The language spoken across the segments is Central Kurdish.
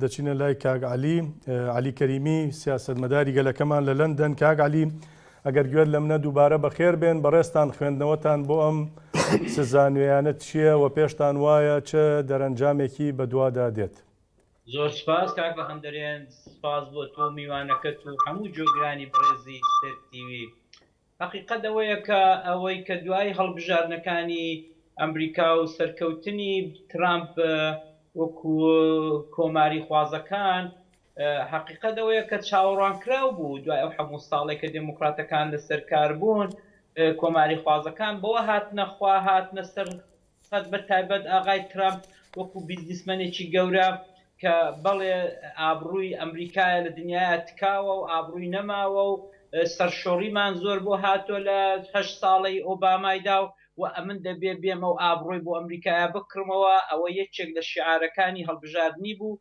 دەچینە لای کاک عەلی، عەلی کەریمی، سیاسەتمەداری گەلەکەمان لە لەندەن. کاک عەلی، ئەگەر گوێت لەمنە دووبارە بەخێر بێن. بەڕێزتان خوێندنەوەتان بۆ ئەم سزا نوێیانە چییە و پێشتان وایە چ دەرەنجامێکی بەدوادا دێت؟ زۆر سوپاس کاک بەهەندەرێن، سوپاس بۆ تۆ و میوانەکەت و هەموو گوێگرانی بەڕێزی ستێرک تیوی. هەقیقەت ئەوەیە کە ئەوەی کە دوای هەڵبژاردنەکانی ئەمریکا و سەرکەوتنی ترامپ وەکو کۆماری خوازەکان هەقیقەت ئەوەیە کە چاوەڕوانکراو بوو دوای ئەو هەموو ساڵێک کە دێموکراتەکان لەسەر کار بوون کۆماری خوازەکان بەوە هاتنە خوا هاتنە سەر خەت بە تایبەت ئاغای ترامپ وەکو بیزنسمەنێکی گەورە کە بەڵێ ئابڕووی ئەمریکایە لە دنیایا تکاوە و ئابڕووی نەماوە و سەرشۆڕیمان زۆر بۆ هاتووە لە هەشت ساڵەی ئۆبامایدا و و ئەمن دەبێ بێمە و ئابڕۆی بۆ ئەمریکایا بکڕمەوە ئەوە یەکێک لە شیعارەکانی هەڵبژاردنی بوو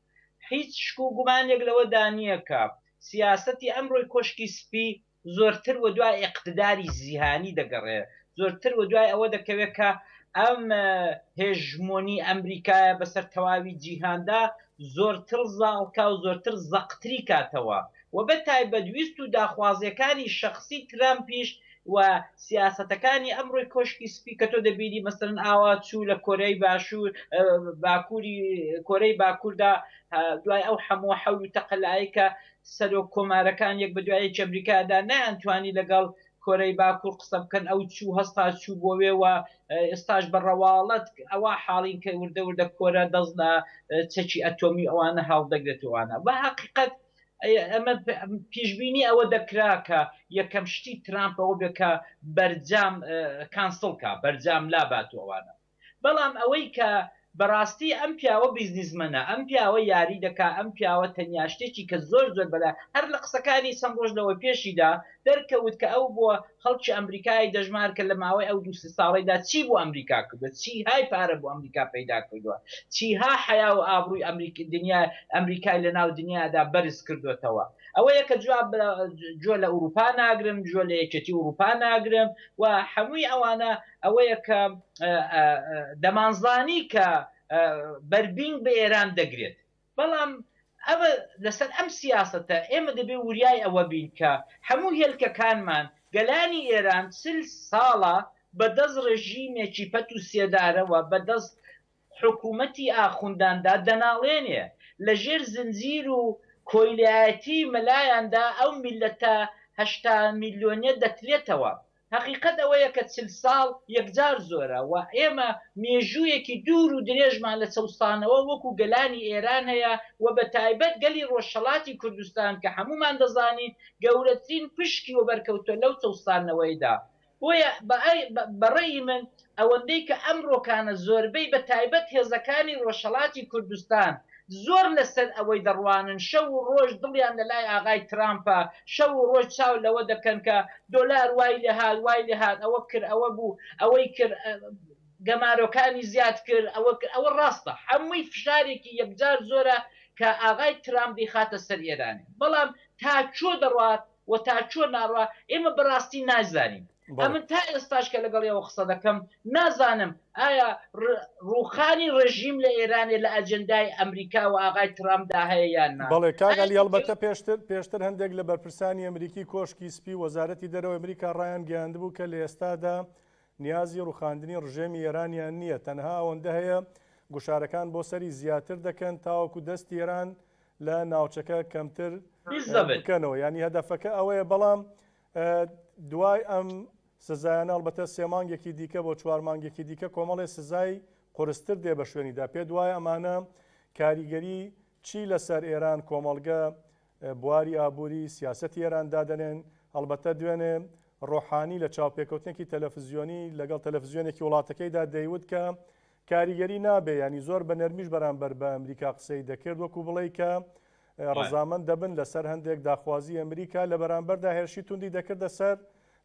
هیچ شک و گومانێک لەوەدا نییە کە سیاسەتی ئەمڕۆی کۆشکی سپی زۆرتر وەدوای ئیقتداری جیهانی دەگەڕێ، زۆرتر وەدوای ئەوە دەکەوێت کە ئەم هێژمۆنی ئەمریکایە بەسەر تەواوی جیهاندا زۆرتر زاڵ کا و زۆرتر زەقتری کاتەوە و بە تایبەت ویست و داخوازیەکانی شەخسی ترامپیش و سیاسەتەکانی ئەمڕۆی کۆشکی سپی کە تۆ دەبینی مەسەلەن ئاوا چوو لە کۆرەی باشوور باکووری کۆرەی باکووردا دوای ئەو حەموو حەول و تەقەلایەی کە سەرۆک کۆمارەکان یەک بەدوای یەکی ئەمریکادا نەیانتوانی لەگەڵ کۆرەی باکوور قسە بکەن، ئەو چوو هەستا چوو بۆ وێ و ئێستاش بە ڕەواڵەت ئەوا حاڵین کە وردە وردە کۆرە دەست لە چەکی ئەتۆمی ئەوانە هەڵدەگرێت و ئەوانە. بە هەقیقەت ئەمە پیشبینی ئەوە دەکرا کە یەکەم شتی ترامپ ئەوە بێ کە بەرجام cancel کا، بەرجام لابات و ئەوانە. بەڵام ئەوەی کە بەڕاستی ئەم پیاوە بیزنیسمەنە، ئەم پیاوە یاری دەکا، ئەم پیاوە تەنیا شتێکی کە زۆر زۆر بەلا هەر لە قسەکانی چەند ڕۆژ لەوە پێشیدا دەرکەوت کە ئەو بۆ خەڵکی ئەمریکای دەژمار کە لە ماوەی ئەو دوو سێ ساڵەیدا چی بۆ ئەمریکا کردووە، چیهای پارە بۆ ئەمریکا پەیدا کردووە، چیها حەیا و ئابڕووی ئەمریک دنیا ئەمریکای لە ناو دنیادا بەرز کردۆتەوە. ئەوەیە کە جواب گوێ لە ئورووپا ناگرم، گوێ لە یەکێتی ئورووپا ناگرم و هەمووی ئەوانە ئەوەیە کە دەمانزانی کە بەربینگ بە ئێران دەگرێت، بەڵام ئەمە لەسەر ئەم سیاسەتە ئێمە دەبێ وریای ئەوە بین کە هەموو هێلکەکانمان گەلانی ئێران 40 ساڵە بە دەست ڕێژیمێکی پەت و سێدارەوە بە دەست حکوومەتی ئاخونداندا دەناڵێنێ، لە ژێر زنجیر و کۆیلایەتی مەلایاندا ئەو میللەتە 80 میلیۆنیە دەتلێتەوە. هەقیقەت ئەوەیە کە 40 ساڵ یەکجار زۆرە و ئێمە مێژوویەکی دوور و درێژمان لە چەوسانەوە وەکوو گەلانی ئێران هەیە و بە تایبەت گەلی ڕۆژهەڵاتی کوردستان کە هەموومان دەزانین گەورەترین پشکی وەبەرکەوتووە لەو چەوساندنەوەیدا. بۆیە بە ڕەئی من ئەوەندەی کە ئەمڕۆکانە زۆربەی بە تایبەت هێزەکانی ڕۆژهەڵاتی کوردستان زۆر لە سەر ئەوەی دەڕوانن شەو و ڕۆژ دڵیان لە لای ئاغای ترامپە شەو و ڕۆژ چاو لەوە دەکەن کە دۆلار وای لێ هات وای لێ هات ئەوە کرد ئەوە بوو ئەوەی کرد گەمارۆکانی زیاد کرد ئەوە کرد ئەوە ڕاستە هەمووی فشارێکی یەکجار زۆرە کە ئاغای ترامپ دەیخاتە سەر ئێرانێ بەڵام تا کوێ دەڕوات و تا کوێ ناڕوا ئێمە بەڕاستی نازانین. ئەمن تا ئێستاش کە لەگەڵ ئێوە قسە دەکەم نازانم ئایا ڕووخانی ڕێژیم لە ئێرانێ لە ئەجێندای ئەمریکا و ئاغای ترامپدا هەیە یان نا. بەڵێ کاک عەلی هەڵبەتە پێشتر پێشتر هەندێک لە بەرپرسانی ئەمریکی کۆشکی سپی و وەزارەتی دەرەوەی ئەمریکا ڕایانگەیاندبوو کە لە ئێستادا نیازی ڕووخاندنی ڕژێمی ئێرانیان نییە تەنها ئەوەندە هەیە گوشارەکان بۆ سەری زیاتر دەکەن تاوەکو دەستی ئێران لە ناوچەکە کەمتر بکەنەوە یانی هەدەفەکە ئەوەیە بەڵام دوای ئەم سزایانە ئەڵبەتە سێ مانگێکی دیکە بۆ چوار مانگێکی دیکە کۆمەڵێ سزای قورستر دێ بە شوێنیدا پێ دوای ئەمانە کاریگەری چی لەسەر ئێران کۆمەڵگە بواری ئابووری سیاسەتی ئێران دادەنێن هەڵبەتە دوێنێ ڕۆحانی لە چاوپێکەوتنێکی تەلەفزیۆنی لەگەڵ تەلەفزیۆنێکی وڵاتەکەیدا دەیوت کە کاریگەری نابێ یانی زۆر بە نەرمیش بەرامبەر بە ئەمریکا قسەی دەکرد وەکو بڵێی کە ڕەزامەند دەبن لەسەر هەندێک داخوازی ئەمریکا لە بەرامبەردا هێرشی توندی دەکردە سەر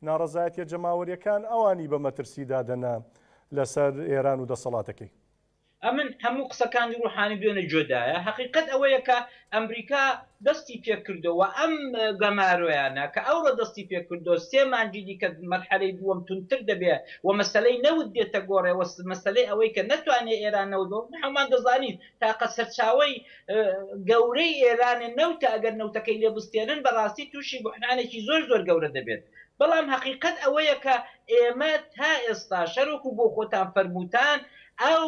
ناڕەزایەتیە جەماوەریەکان ئەوانی بە مەترسی دادەنا لەسەر ئێران و دەسەڵاتەکەی. ئەمن هەموو قسەکانی ڕوحانی دوێنێ گوێدایە، هەقیقەت ئەوەیە کە ئەمریکا دەستی پێکردەوە ئەم گەمارۆیانە کە ئەوڕۆ دەستی پێکردەوە سێ مانگی دیکە مەرحەلەی دووەم توندتر دەبێ و مەسەلەی نەوت دێتە گۆڕێ و مەسەلەی ئەوەی کە نەتوانێ ئێران نەوت بۆ هەموومان دەزانین تاقە سەرچاوەی گەورەی ئێرانێ نەوتە ئەگەر نەوتەکەی لێ بستێنن بەڕاستی تووشی بوحرانێکی زۆر زۆر گەورە دەبێت بەڵام هەقیقەت ئەوەیە کە ئێمە تا ئێستاش هەروەکو بۆ خۆتان فەرمووتان ئەو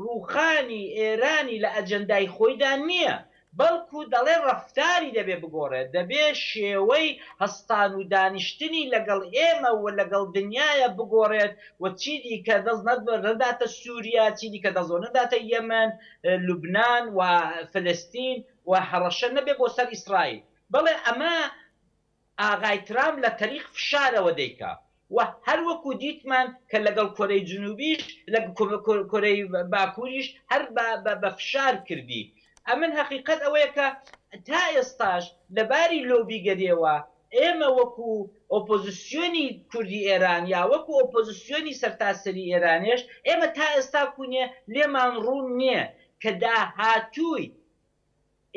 ڕووخانی ئێرانی لە ئەجەندای خۆیدا نییە، بەڵکو دەڵێ ڕەفتاری دەبێ بگۆڕێت، دەبێ شێوەی هەستان و دانیشتنی لەگەڵ ئێمە و لەگەڵ دنیایا بگۆڕێت و چیدیکە دەست نەداتە سووریا، چیدیکە دەست نەداتە یەمەن، لوبنان و فلستین و هەڕەشە نەبێ بۆ سەر ئیسرائیل. بەڵێ ئەمە ئاغای ترامپ لە تەریق فشارەوە دەیکا و هەر وەکوو دیتمان کە لەگەڵ کۆرەی جنووبیش لە کۆرەی باکووریش هەر بە بە فشار کردی. ئەمن هەقیقەت ئەوەیە کە تا ئێستاش لە باری لۆبیگەرییەوە ئێمە وەکوو ئۆپۆزیسیۆنی کوردی ئێران یا وەکوو ئۆپۆزیسیۆنی سەرتاسەری ئێرانێش ئێمە تا ئێستا کوونێ لێمان ڕوون نییە کە داهاتووی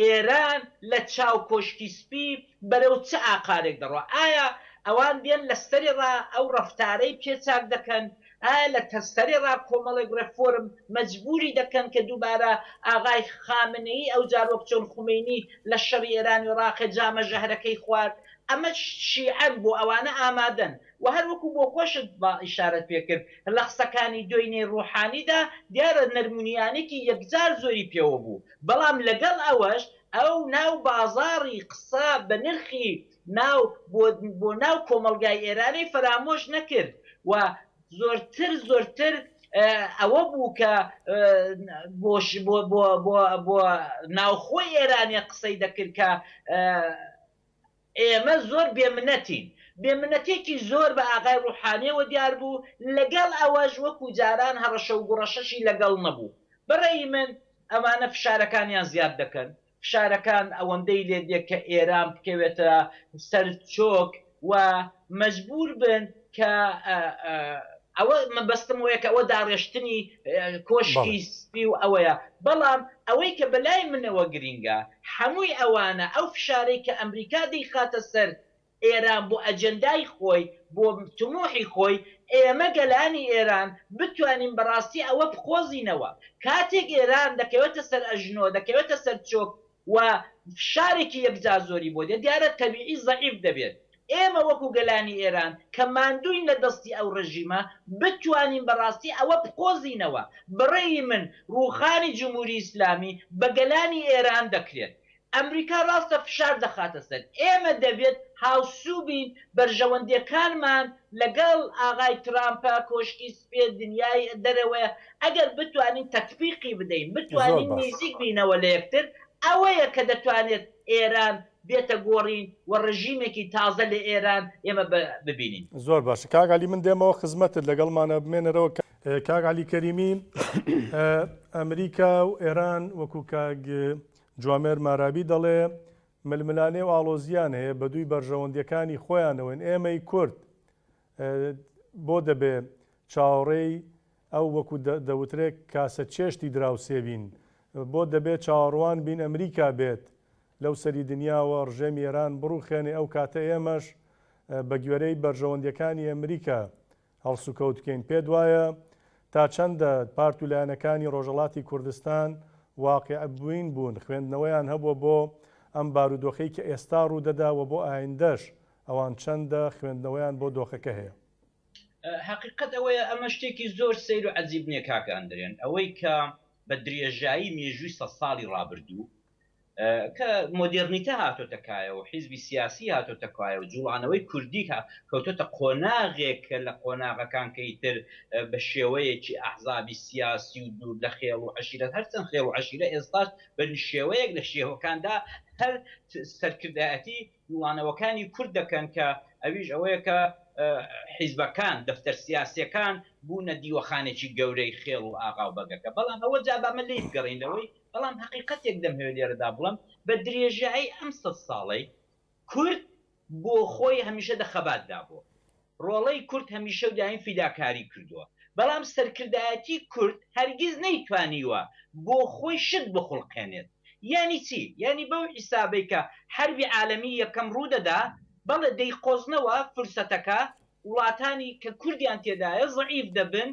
ئێران لە چاو کۆشکی سپی بەرەو چ ئاقارێک دەڕوا؟ ئایا ئەوان دێن لە سەری ڕا ئەو ڕەفتارەی پێ چاک دەکەن؟ ئایا لە سەری ڕا کۆمەڵێک ڕێفۆرم مەجبووری دەکەن کە دووبارە ئاغای خامنەیی ئەوجار وەک چۆن خومەینی لە شەڕی ئێران و ئێڕاقێ جامە ژەهرەکەی خوارد؟ ئەمە شیعەن بۆ ئەوانە ئامادەن و هەر وەکوو بۆ خۆشت با ئیشارەت پێ کرد لە قسەکانی دۆینێی ڕووحانیدا دیارە نەرمونیانێکی یەکجار زۆری پێوە بوو بەڵام لەگەڵ ئەوەش ئەو ناو بازاڕی قسە بە نرخی ناو بۆ بۆ ناو کۆمەڵگای ئێرانی فەرامۆش نەکرد و زۆرتر زۆرتر ئەوە بوو کە بۆ بۆ بۆ بۆ بۆ ناوخۆی ئێرانێ قسەی دەکرد کە ئێمە زۆر بێ منەتین. بێ منەتێکی زۆر بە ئاغای ڕوحانیەوە دیار بوو، لەگەڵ ئەوەش وەکو جاران هەڕەشە و گوڕەشەشی لەگەڵ نەبوو. بە ڕەئی من ئەمانە فشارەکانیان زیاد دەکەن. فشارەکان ئەوەندەی لێ دێ کە ئێران بکەوێتە سەر چۆک و مەجبوور بن کە ئەوە مەبەستم ئەوەیە کە ئەوە داڕێشتنی کۆشکی سپی و ئەوەیە، بەڵام ئەوەی کە بەلای منەوە گرینگە هەمووی ئەوانە ئەو فشارەی کە ئەمریکا دەیخاتە سەر ئێران بۆ ئەجێندای خۆی بۆ تموحی خۆی ئێمە گەلانی ئێران بتوانین بەڕاستی ئەوە بقۆزینەوە کاتێک ئێران دەکەوێتە سەر ئەژنۆ دەکەوێتە سەر چۆک و فشارێکی یەکجار زۆری بۆ دێت، دیارە تەبیعی زەعیف دەبێت. ئێمە وەکو گەلانی ئێران کە ماندووین لە دەستی ئەو ڕێژیمە، بتوانین بە ڕاستی ئەوە بقۆزینەوە. بەڕێی من ڕووخانی جمهوری ئیسلامی بە گەلانی ئێران دەکرێت. ئەمریکا ڕاستە فشار دەخاتە سەر. ئێمە دەبێت هاوسوو بین، بەرژەوەندییەکانمان لەگەڵ ئاغای ترامپە، کۆشکی سپێ، دنیای دەرەوەیە، ئەگەر بتوانین تەتبیقی بدەین، زۆر بتوانین باش. نیزیک بینەوە لە یەکتر، ئەوەیە کە دەتوانێت ئێران بێتە گۆڕین و ڕژیمێکی تازە لە ئێران ئێمە ببینین. زۆر باشە کاک عەلی من دێمەوە خزمەتت لەگەڵمانە بمێنەرەوە. کاک عەلی کەریمی ئەمریکا و ئێران وەکو کاک جوامێر مارابی دەڵێ ململانێ و ئاڵۆزییان هەیە بەدووی بەرژەوەندییەکانی خۆیانەوەن ئێمەی کورد بۆ دەبێ چاوەڕێی ئەو وەکو دەوترێ کاسە چێشتی دراوسێ بین؟ بۆ دەبێ چاوەڕوان بین ئەمریکا بێت لەو سەری دنیاوە ڕژێمی ئێران بڕوخێنێ ئەو کاتە ئێمەش بە گوێرەی بەرژەوەندیەکانی ئەمریکا هەڵسوکەوت بکەین؟ پێت وایە تا چەندە پارت و لایەنەکانی ڕۆژهەڵاتی کوردستان واقیع بوین بوون خوێندنەوەیان هەبووە بۆ ئەم بارودۆخەی کە ئێستا ڕوودەدا و بۆ ئایندەش ئەوان چەندە خوێندنەوەیان بۆ دۆخەکە هەیە؟ هەقیقەت ئەوەیە ئەمە شتێکی زۆر سەیر و عەجیب نیە کاکە ئەندرێن، ئەوەی کە بە درێژایی مێژووی سەد ساڵی ڕابردوو کە مۆدێرنیتە هاتۆتە کایەوە، حیزبی سیاسی هاتۆتە کایەوە، جوڵانەوەی کوردی کەوتۆتە قۆناغێک کە لە قۆناغەکان کە ئیتر بە شێوەیەکی ئەحزابی سیاسی و دوور لە خێڵ و عەشیرەت، هەرچەند خێڵ و عەشیرە ئێستاش بە شێوەیەک لە شێوەکاندا هەر سەرکردایەتی جوڵانەوەکانی کورد دەکەن کە ئەویش ئەوەیە کە حیزبەکان، دەفتەر سیاسیەکان بوونە دیوەخانێکی گەورەی خێڵ و ئاغا و بەگەکە. بەڵام ئەوە جا با من لێی بگەڕێین لەوەی، بەڵام هەقیقەتێک دەمهەوێت لێرەدا بڵێم، بە درێژایی ئەم سەد ساڵەی کورد بۆ خۆی هەمیشە دە خەباتدا بووە. ڕۆڵەی کورد هەمیشە و دایم فیداکاری کردووە. بەڵام سەرکردایەتی کورد هەرگیز نەیتوانیوە بۆ خۆی شت بخوڵقێنێت. یانی چی؟ یانی بەو حیسابەی کە حەربی عالەمی یەکەم ڕوودەدا، بەڵێ دەیقۆزنەوە فرسەتەکە، وڵاتانی کە کوردیان تێدایە زەعیف دەبن،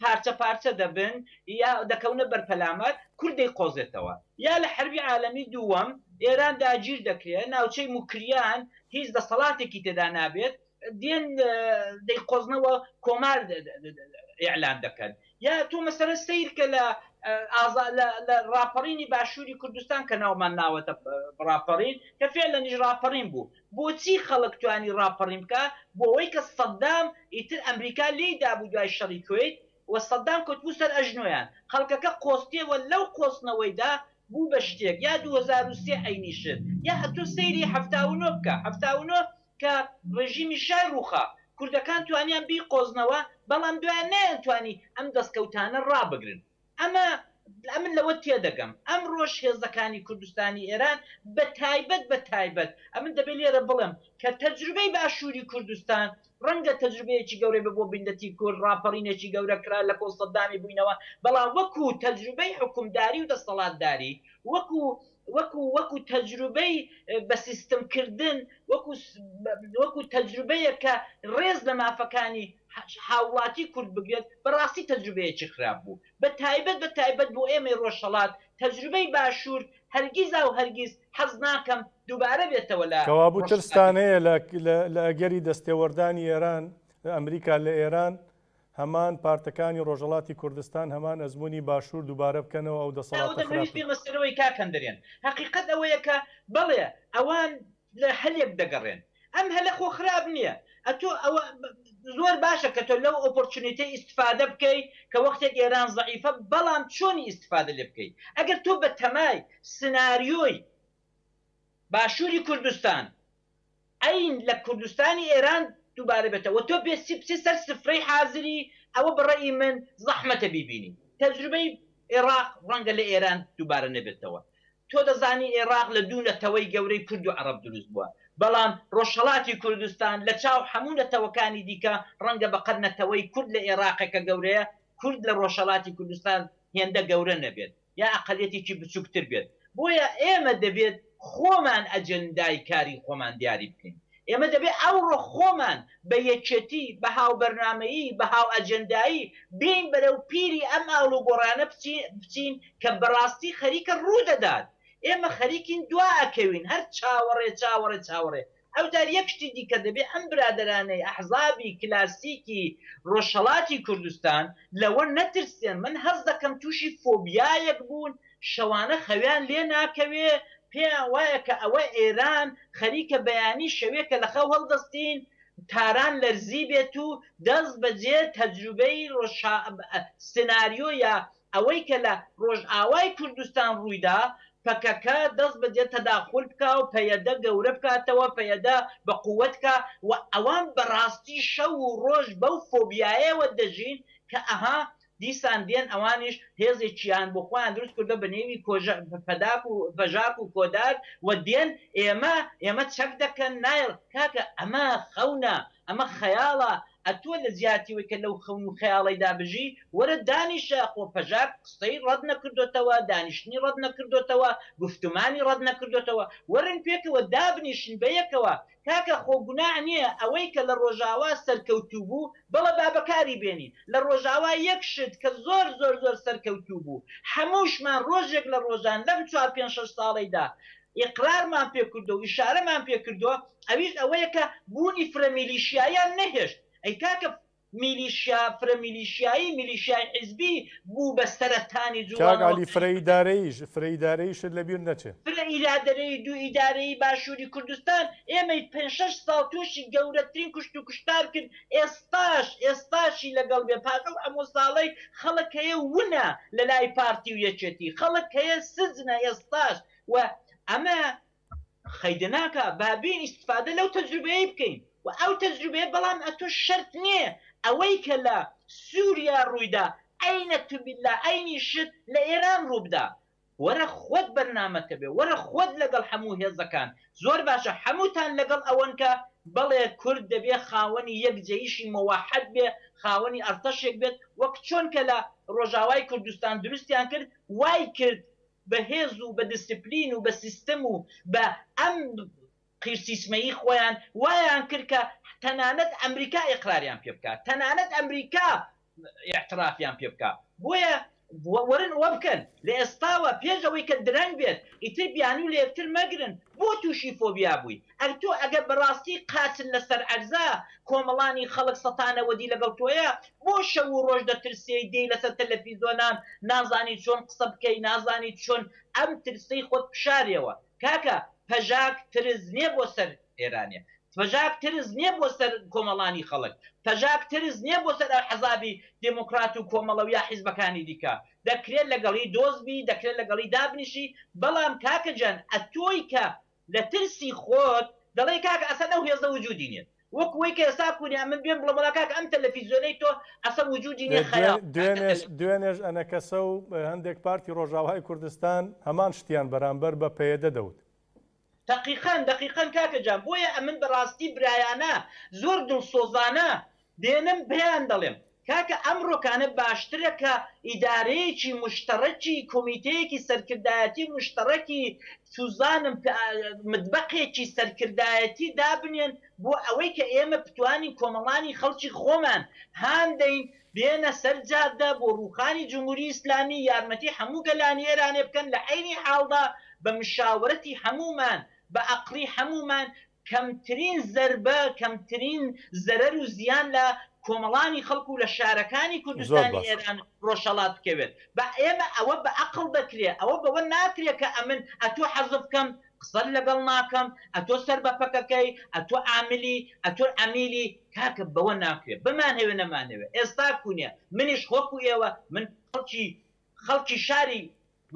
پارچە پارچە دەبن یا دەکەونە بەر پەلامار، کورد دەیقۆزێتەوە. یا لە حەربی عالەمی دووەم ئێران داگیر دەکرێ، ناوچەی موکریان هیچ دەسەڵاتێکی تێدا نابێت، دێن دەیقۆزنەوە کۆمار ئیعلان دەکەن. یا تۆ مەسەلەن سەیر کە لە ئازا لە لە ڕاپەڕینی باشووری کوردستان کە ناومان ناوەتە ڕاپەڕین کە فعلەنیش ڕاپەڕین بوو بۆچی خەڵک توانی ڕاپەڕین بکا بۆ ئەوەی کە سەدام ئیتر ئەمریکا لێی دابوو دوای شەڕی کوەیت و سەدام کەوتبوو سەر ئەژنۆیان خەڵکەکە قۆستیەوە لەو قۆستنەوەیدا بوو بە شتێک یا 2003 عەینی شت یا ئەتۆ سەیری 79 بکە 79 کە ڕێژیمی شای ڕووخا، کوردەکان توانیان بیقۆزنەوە، بەڵام دوایان نەیانتوانی ئەم دەستکەوتانە ڕابگرن. ئەمە ئەمن لەوە تێدەگەم ئەمڕۆش هێزەکانی کوردستانی ئێران بە تایبەت بە تایبەت ئەمن دەبێ لێرە بڵێم کە تەجروبەی باشووری کوردستان ڕەنگە تەجروبەیەکی گەورەی بێ بۆ میللەتی کورد، ڕاپەڕینێکی گەورە کرا لە کۆڵ سەدامی بووینەوە، بەڵام وەکوو تەجروبەی حوکمداری و دەسەڵاتداری وەکوو وەکو وەکو تەجروبەی بە سیستم کردن وەکو وەکو تەجروبەیەک کە ڕێز لە مافەکانی هاوڵاتی کورد بگرێت بەڕاستی تەجروبەیەکی خراپ بوو بە تایبەت بە تایبەت بۆ ئێمەی ڕۆژهەڵات تەجروبەی باشوور هەرگیزا و هەرگیز حەز ناکەم دووبارە بێتەوە لە کەوابوو ترستان ڕۆژهەڵاتی هەیە لە لە ئەگەری دەستێوەردانی ئێران ئەمریکا لە ئێران هەمان پارتەکانی ڕۆژهەڵاتی کوردستان هەمان ئەزموونی باشوور دووبارە بکەنەوە ئەو ئەوە دەسەڵاتە دەمەویست خراپەی. بێمە سەرەوەی کاک هەندرێن. هەقیقەت ئەوەیە کە بەڵێ ئەوان لە هەلێک دەگەڕێن. ئەم هەلە خۆ خراپ نییە. ئەتۆ ئەوە زۆر باشە کە تۆ لەو opportunity ئیستفادە بکەی کە وەختێک ئێران زەعیفە بەڵام چۆنی ئیستفادە لێ بکەی؟ ئەگەر تۆ بە تەمای سناریۆی باشووری کوردستان ئەین لە کوردستانی ئێران دووبارە بێتەوە تۆ بێ چی بچی سەر سفرەی حازری ئەوە بە ڕەئی من زەحمەتە بیبینی تەجروبەی ئێڕاق ڕەنگە لە ئێران دووبارە نەبێتەوە تۆ دەزانی ئێڕاق لە دوو نەتەوەی گەورەی کورد و عەڕەب دروست بووە بەڵام ڕۆژهەڵاتی کوردستان لە چاو هەموو نەتەوەکانی دیکە ڕەنگە بە قەد نەتەوەی کورد لە ئێڕاقێکە گەورەیە کورد لە ڕۆژهەڵاتی کوردستان هێندە گەورە نەبێت یا ئەقەلیەتێکی بچوکتر بێت، بۆیە ئێمە دەبێت خۆمان ئەجندای کاری خۆمان دیاری بکەین، ئێمە دەبێت ئەوڕۆ خۆمان بە یەکێتی، بە هاوبەرنامەیی، بە هاوئەجندایی بێین بەرەو پیری ئەم ئاڵوگۆڕانە بچین کە بەڕاستی خەریکە ڕوودەدات، ئێمە خەریکین دوا ئەکەوین، هەر چاوەڕێ چاوەڕێ چاوەڕێ، ئەوجار یەک شتی دیکە دەبێ ئەم برادەرانەی ئەحزابی کلاسیکی ڕۆژهەڵاتی کوردستان لەوە نەترسێن، من هەست دەکەم تووشی فۆبیایەک بوون، شەوانە خەویان لێ ناکەوێ، پێیان وایە کە ئەوە ئێران خەریکە بەیانی شەوێ کە لە خەو هەڵدەستین تاران لەرزی بێت و دەست بەجێ تەجروبەی سناریۆ یا ئەوەی کە لە ڕۆژئاوای کوردستان ڕوویدا، پەکەکە دەست بەجێ تەداخول بکا و پەیەدە گەورە بکاتەوە، پەیەدە بە قووەت کا و ئەوان بە ڕاستی شەو و ڕۆژ بەو فۆبیایەوە دەژین کە ئەها دیسان دێن ئەوانیش هێزێکیان بۆ خۆیان دروست کردوە بە نێوی کۆژە پەداک و پەژاک و کۆدار و دێن ئێمە ئێمە چەک دەکەن نایەڵ کاکە ئەمە خەونە ئەمە خەیاڵە ئەتۆ لە جیاتی وەی کە لەو خەون و خەیاڵەیدا بژی، وەرە دانیشە، خۆ پەژاک قسەی ڕەت نەکردۆتەوە، دانیشتنی ڕەت نەکردۆتەوە، گوفتومانی ڕەت نەکردۆتەوە، وەرن پێکەوە دابنیشن بەیەکەوە، کاکە خۆ گوناع نییە ئەوەی کە لە ڕۆژاوا سەرکەوتوو بوو، بەڵێ با بەکاری بێنین، لە ڕۆژاوا یەک شت کە زۆر زۆر زۆر سەرکەوتوو بوو، هەمووشمان ڕۆژێک لە ڕۆژان لەم چوار پێنج شەش ساڵەیدا ئیقرارمان پێ کردووە و ئیشارەمان پێ کردووە ئەویش ئەوەیە کە بوونی فرە میلیشیاییان نەهێشت. ئەی کاکە میلیشیا، فرە میلیشیایی، میلیشیای حیزبی بوو بە سەرەتانی کاک عەلی جووڵانەوەکانی فرە ئیدارەییش، فرە ئیدارەییشت لە بیر نەچێ. فرە ئیرادەرەیی، دوو ئیدارەیی باشووری کوردستان ئێمەی پێنج شەش ساڵ تووشی گەورەترین کوشت و کوشتار کرد، ئێستاش، ئێستاشی لەگەڵ بێ پاش ئەو هەموو ساڵەی خەڵک هەیە ونە لە لای پارتی و یەکێتی، خەڵک هەیە سجنە ئێستاش و ئەمە خەیدە ناکا با بێین ئیستفادە لەو تەجروبەیەی بکەین و ئەو تەجروبەیە بەڵام ئەتۆ شەرت نییە ئەوەی کە لە سوریا ڕوویدا عەینە توبیلا عەینی شت لە ئێران ڕووبدا وەرە خۆت بەرنامەت هەبێ وەرە خۆت لەگەڵ هەموو هێزەکان زۆر باشە هەمووتان لەگەڵ ئەوەن کە. بەڵێ کورد دەبێ خاوەنی یەک جەیشی مەوەحەد بێ، خاوەنی ئەرتەشێک بێت، وەک چۆن کە لە ڕۆژاوای کوردستان دروستیان کرد، وای کرد بە هێز و بە دیسپلین و بە سیستم و بە ئەم قیرسیسمەیی خۆیان وایان کرد کە تەنانەت ئەمریکا ئیقراریان پێ بکا، تەنانەت ئەمریکا ئیعترافیان پێ بکا. بۆیە وەرن ئەوە بکەن لە ئێستاوە پێش ئەوەی کە درەنگ بێت، ئیتر بیانوو لە یەکتر مەگرن، بۆ تووشی فۆبیا بووی؟ ئەر تۆ ئەگەر بەڕاستی قاچت لەسەر عەرزە، کۆمەڵانی خەڵک سەتانەوەدی لەگەڵ تۆیە، بۆ شەو و ڕۆژ دەترسێی دێی لەسەر تەلەفیزۆنان نازانی چۆن قسە بکەی، نازانی چۆن ئەم ترسەی خۆت بشارێوە. کاکە پەژاک ترس نیە بۆ سەر ئێرانێ پەژاک ترس نیە بۆ سەر کۆمەڵانی خەڵک پەژاک ترس نیە بۆ سەر ئەحزابی دێمۆکڕات و کۆمەڵە و یا حیزبەکانی دیکە دەکرێت لەگەڵی دۆست بی دەکرێت لەگەڵی دابنیشی بەڵام کاکە گیان ئەتۆی کە لە ترسی خۆت دەڵێی کاکە ئەسەن ئەو هێزە وجودی نیە وەک وەی کە ئێستا کونی ئەمن بێم بڵێم وەڵا کاکە ئەم تەلەفیزیۆنەی تۆ ئەسەن وجودی نیە خەیاڵ دوێنێش دوێنێش ئەنەکەسە و هەندێک پارتی ڕۆژاوای کوردستان هەمان شتیان بەرامبەر بە پەیەدە دەوت. دەقیقەن دەقیقەن کاکە جان بۆیە ئەمن بەڕاستی برایانە زۆر دڵسۆزانە دێنم پێیان دەڵێم کاکە ئەمڕۆکانە باشترە کە ئیدارەیەکی موشتەڕەکی کۆمیتەیەکی سەرکردایەتی موشتەڕەکی چوزانم مدبەقێکی سەرکردایەتی دابنێن بۆ ئەوەی کە ئێمە بتوانین کۆمەڵانی خەڵکی خۆمان هان دەین بێنە سەر جادە بۆ ڕووخانی جمهوری ئیسلامی یارمەتی هەموو گەلانی ئێرانێ بکەن لە عەینی حاڵدا بە مشاورەتی هەموومان بە ئەقڵی هەموومان کەمترین زەربە، کەمترین زەرەر و زیان لە کۆمەڵانی خەڵک و لە شارەکانی زۆر کوردستانی باشە. ئێران ڕۆژهەڵات بکەوێت. بە ئێمە ئەوە بە ئەقڵ دەکرێ، ئەوە بەوە ناکرێ کە ئەمن ئەتۆ حەزف کەم، قسەت لەگەڵ ناکەم، ئەتۆ سەر بە پەکەکەی، ئەتۆ عاملی، ئەتۆ عەمیلی، کاکە بەوە ناکرێ. بمانهەوێ نەمانهەوێ ئێستا کونێ منیش وەکو ئێوە من خەڵکی خەڵکی شاری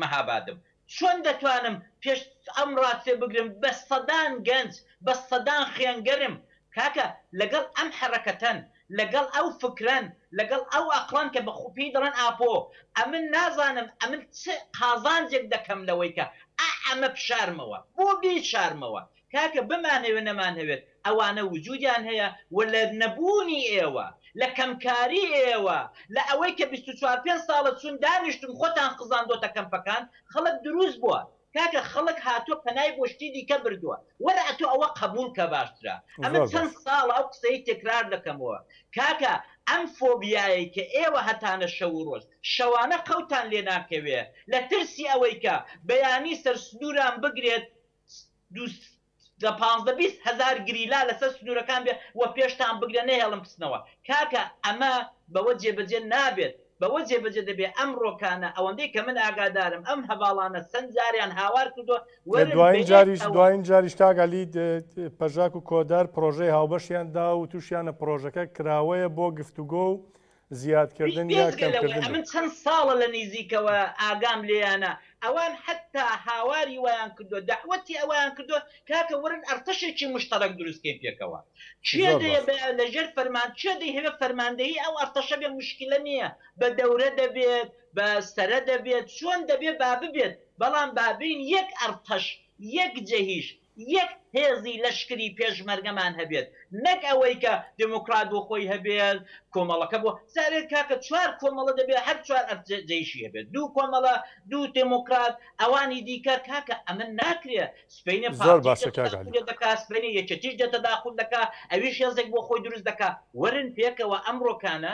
مەهابادم چۆن دەتوانم پێش ئەم ڕاستیە بگرم بە سەدان گەنج بە سەدان خوێنگەرم کاکە لەگەڵ ئەم حەرەکەتەن لەگەڵ ئەو فکرەن لەگەڵ ئەو ئەقڵەن کە بە پێی دەڵێن ئاپۆ ئەمن نازانم ئەمن چ قازانجێک دەکەم لەوەی کە ئا ئەمە بشارمەوە بۆ بیشارمەوە کاکە بمانهەوێت نەمانهەوێت ئەوانە وجودیان هەیە و لە نەبوونی ئێوە، لە کەمکاری ئێوە، لە ئەوەی کە 24 پێنج ساڵە چوون دانیشتوون خۆتان خزاندۆتە کەمپەکان، خەڵک دروست بووە. کاکە خەڵک هاتووە پەنای بۆ شتی دیکە بردووە. وەرە ئەتۆ ئەوە قەبووڵ کە باشترە. ئەمن زۆر چەند باشە. ساڵە ئەو قسەی تەکرار دەکەمەوە. کاکە ئەم فۆبیایەی کە ئێوە هەتانە شەو و ڕۆژ، شەوانە خەوتان لێ ناکەوێ لە ترسی ئەوەی کە بەیانی سەرسنووران بگرێت، دوو لە 15 20 هەزار گریلا لەسەر سنوورەکان بێ و پێشتان بگرە نەهێڵن بچنەوە کاکە ئەمە بەوە جێبەجێ نابێت بەوە جێبەجێ دەبێ ئەمڕۆکانە ئەوەندەی کە من ئاگادارم ئەم هەڤاڵانە چەند جاریان هاوار کردووە وەرن دوایین جاریش بەیەکەوە دوایین جاریش کاک عەلی پەژاک و کۆدار پرۆژەی هاوبەشیان دا و تووشیانە پرۆژەکە کراوەیە بۆ گفتوگۆ و زیادکردن یا بێجگە لەوەی کەمکردن ئەمن بێت. چەند ساڵە لە نیزیکەوە ئاگام لێیانە، ئەوان حەتتا هاواری وایان کردووە، دەعوەتی ئەوەیان کردووە کاکە وەرن ئەرتەشێکی موشتەرەک دروست کەین پێکەوە. کێ زۆر دەیە باشە. بە لە ژێر فەرمان کێ دەیهەوێ فەرماندەهی ئەو ئەرتەشە بێ موشکیلە نییە، بە دەورە دەبێت، بە سەرە دەبێت، چۆن دەبێ با ببێت، بەڵام با بین یەک ئەرتەش، یەک جەهیش، یەک هێزی لەشکری پێشمەرگەمان هەبێت نەک ئەوەی کە دێمۆکڕات بۆ خۆی هەبێت کۆمەڵەکە بۆ جارێ کاکە چوار کۆمەڵە دەبێت هەر چوار جەیشی هەبێت دوو کۆمەڵە دوو دێمۆکڕات ئەوانی دیکە کاکە ئەمە ناکرێ سبەینێ زۆر پارتیش باشە دێتە کاک عەلی. داخولێ دەکا سبەینێ یەکێتیش دێتە داخول دەکا ئەویش هێزێک بۆ خۆی دروست دەکا وەرن پێکەوە ئەمڕۆکانە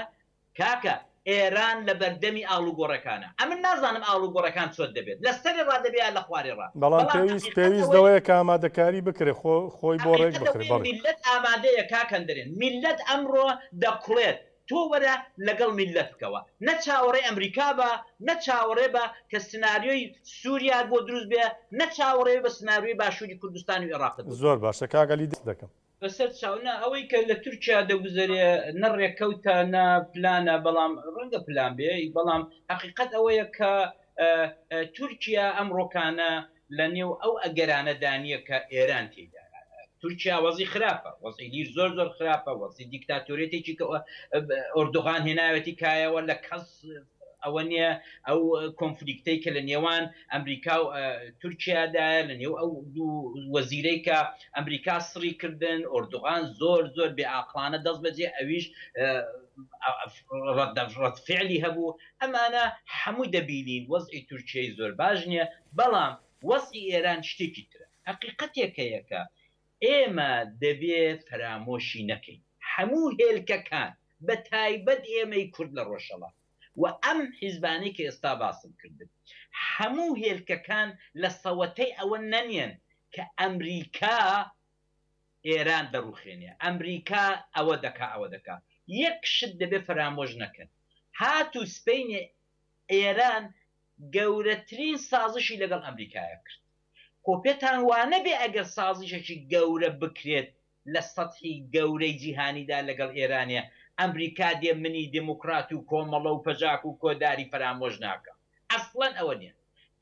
کاکە ئێران لە بەردەمی ئاڵوگۆڕەکانە ئەمن نازانم ئاڵوگۆڕەکان چۆن دەبێت لە سەری ڕا دەبێ یا لە خوارێ ڕا بەڵام بەڵام پێویست حەقیقەت پێویست ئەوەیە لەوەیە کە ئامادەکاری بکرێ خۆ خۆی بۆ ڕێک حەقیقەت بخرێ ئەوەیە بەڵێ. میللەت ئامادەیە کاک هەندرێن میللەت ئەمڕۆ دەکوڵێت تۆ وەرە لەگەڵ میللەت بکەوە نە چاوەڕێی ئەمریکا بە نە چاوەڕێ بە کە سناریۆی سوریات بۆ دروست بێ نە چاوەڕێ بە سناریۆی باشوری کوردستان و ئێڕاقت بۆ زۆر دروست بێ. باشە کاک عەلی دەست دەکەم. بەسەر چاو نا ئەوەی کە لە تورکیا دەگوزەرێ نە ڕێکەوتە نە پلانە بەڵام ڕەنگە پلان بێ بەڵام حەقیقەت ئەوەیە کە تورکیا ئەمڕۆکانە لە نێو ئەو ئەگەرانە دانیە کە ئێران تێیدا تورکیا وەزی خراپە وەزی لیر زۆر زۆر خراپە وەزی دیکتاتۆریەتێکی کە ئۆردوغان هێناوێتی کایەوە لە کەس. ئەوە نییە ئەو conflict ەی کە لە نێوان ئەمریکا و تورکیادایە لە نێو ئەو دوو وەزیرەی کە ئەمریکا سڕی کردن ئۆردوغان زۆر زۆر بێ ئاقڵانە دەست بەجێ ئەویش ڕەد فعلی هەبوو ئەمانە هەمووی دەبینین وەزعی تورکیای زۆر باش نییە بەڵام وەزعی ئێران شتێکی ترە حەقیقەتێک هەیە کە ئێمە دەبێ فەرامۆشی نەکەین هەموو هێلکەکان بە تایبەت ئێمەی کورد لە ڕۆژهەڵات و ئەم حیزبانەی کە ئێستا باسم کردن هەموو هێلکەکان لە سەوەتەی ئەوە نەنێن کە ئەمریکا ئێران دەڕوخێنێ ئەمریکا ئەوە دەکا ئەوە دەکا یەک شت دەبێ فەرامۆش نەکەن هاتوو سپەینێ ئێران گەورەترین سازشی لەگەڵ ئەمریکایە کرد خۆ پێتان وانەبێ ئەگەر سازشێکی گەورە بکرێت لە سەتحی گەورەی جیهانیدا لەگەڵ ئێرانێ ئەمریکا دێ منی دێموکڕات و کۆمەڵە و پەژاک و کۆداری فەرامۆش ناکا. ئەسڵەن ئەوە نیە.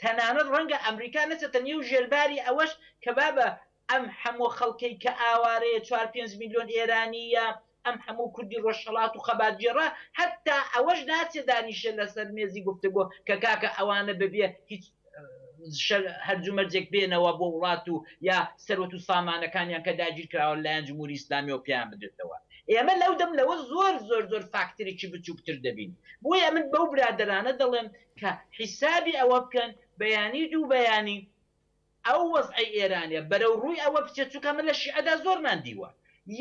تەنانەت ڕەنگە ئەمریکا نەچێتە نێو ژێرباری ئەوەش کە بابە ئەم حەمۆ خەڵکەی کە ئاوارەیە چوار پێنج میلیۆن ئێرانی یە ئەم حەموو کوردی ڕۆژهەڵات و خەباتگێڕە هەتا ئەوەش ناچێ دانیشێ لەسەر مێزی گفتگۆ کە کاکە ئەوانە بەبێ هیچ هەرج و مەرجێک بێنەوە بۆ وڵات و یا سەروەت و سامانەکانیان کە داگیر کراوە لەلایەن جمهوری ئیسلامیەوە پێیان بدرێتەوە ئێمە لەو دەم لەوە زۆر زۆر زۆر فاکتەرێکی بچووکتر دەبین بۆیە من بەو برادەرانە دەڵێم کە حیسابی ئەوە بکەن بەیانی دوو بەیانی ئەو وەزعەی ئێرانە بەرەو ڕووی ئەوە بچێت چونکە ئەمە لە شیعەدا زۆرمان دیوە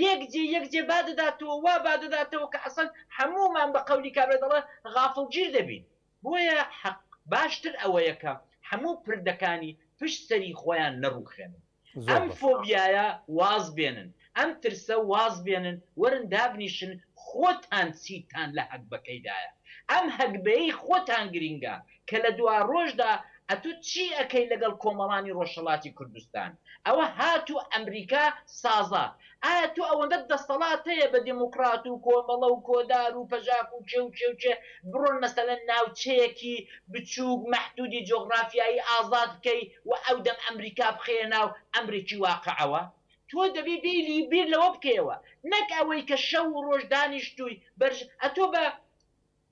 یەک جێ یەک جێ با دەداتەوە وا با دەداتەوە کە ئەسڵەن هەموومان بە قەولی کابرا دەڵێ غافڵگیر دەبین بۆیە حەق باشتر ئەوەیە کە هەموو پردەکانی پشت سەری خۆیان نەڕوخێنن. ئەم فۆبیایە واز بێنن، ئەم ترسە واز بێنن، وەرن دابنیشن خۆتان چیتان لە هەگبەکەیدایە. ئەم هەگبەیەی خۆتان گرینگە کە لە دواڕۆژدا ئەتۆ چی ئەکەی لەگەڵ کۆمەڵانی ڕۆژهەڵاتی کوردستان. ئەوە هاتوو ئەمریکا سازا. ئایا تۆ ئەوەندەت دەستەڵات هەیە بە دێموکڕات و کۆمەڵە و کۆدار و پەژاک و کێ و کێ و کێ بڕۆن مەسەلەن ناوچەیەکی بچووک مەحدوودی جۆغڕافیایی ئازاد بکەی و ئەو دەم ئەمریکا بخەیە ناو ئەمرێکی واقعەوە؟ تۆ دەبێ بێی بیر لەوە بکەیەوە نەک ئەوەی کە شەو و ڕۆژ دانیشتووی بەرژ ئەتۆ بە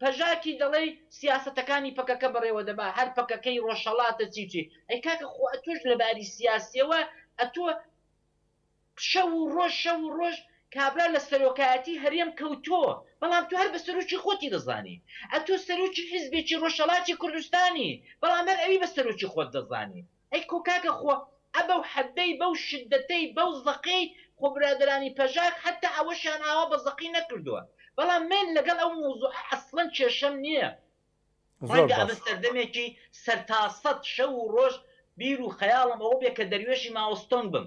پەژاکی دەڵێی سیاسەتەکانی پەکەکە بەڕێوە دەبا هەر پەکەکەی ڕۆژهەڵاتە چی و چی ئەی کاکە خۆ ئەتۆش لە باری سیاسیەوە ئەتۆ شەو و ڕۆژ شەو و ڕۆژ کابرا لە سەرۆکایەتی هەرێم کەوتۆ بەڵام تۆ هەر بە سەرۆکی خۆتی دەزانی ئەتۆ سەرۆکی حیزبێکی ڕۆژهەڵاتی کوردستانی بەڵام هەر ئەوی بە سەرۆکی خۆت دەزانی ئەی کۆ کاکە خۆ ئەبەو حەدەی بەو شدەتەی بەو زەقەی خۆ برادەرانی پەژاک حەتا ئەوەشیان ئاوا بە زەقی نەکردووە بەڵام من لەگەڵ ئەو مەوزوعە ئەسڵەن کێشەم نییە ڕەنگە ئەمە سەردەمێکی سەرتاسەت شەو و ڕۆژ بیر و خەیاڵم ئەوە بێ کە دەروێشی ماوستۆنگ بم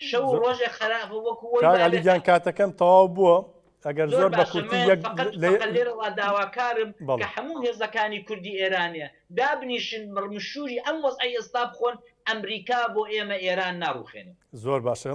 شەو و ڕۆژێ خەراپ وەکو وەی کاک عەلی گیان کاتەکەم تەواو بووە ئەگەر زۆر بە کورتی یەک لێرەوە داواکارم کە هەموو هێزەکانی کوردی ئێرانێ دابنیشن مشوری ئەم وەزعەی ئێستا بخۆن ئەمریکا بۆ ئێمە ئێران ناڕوخێنێ. زۆر باشە.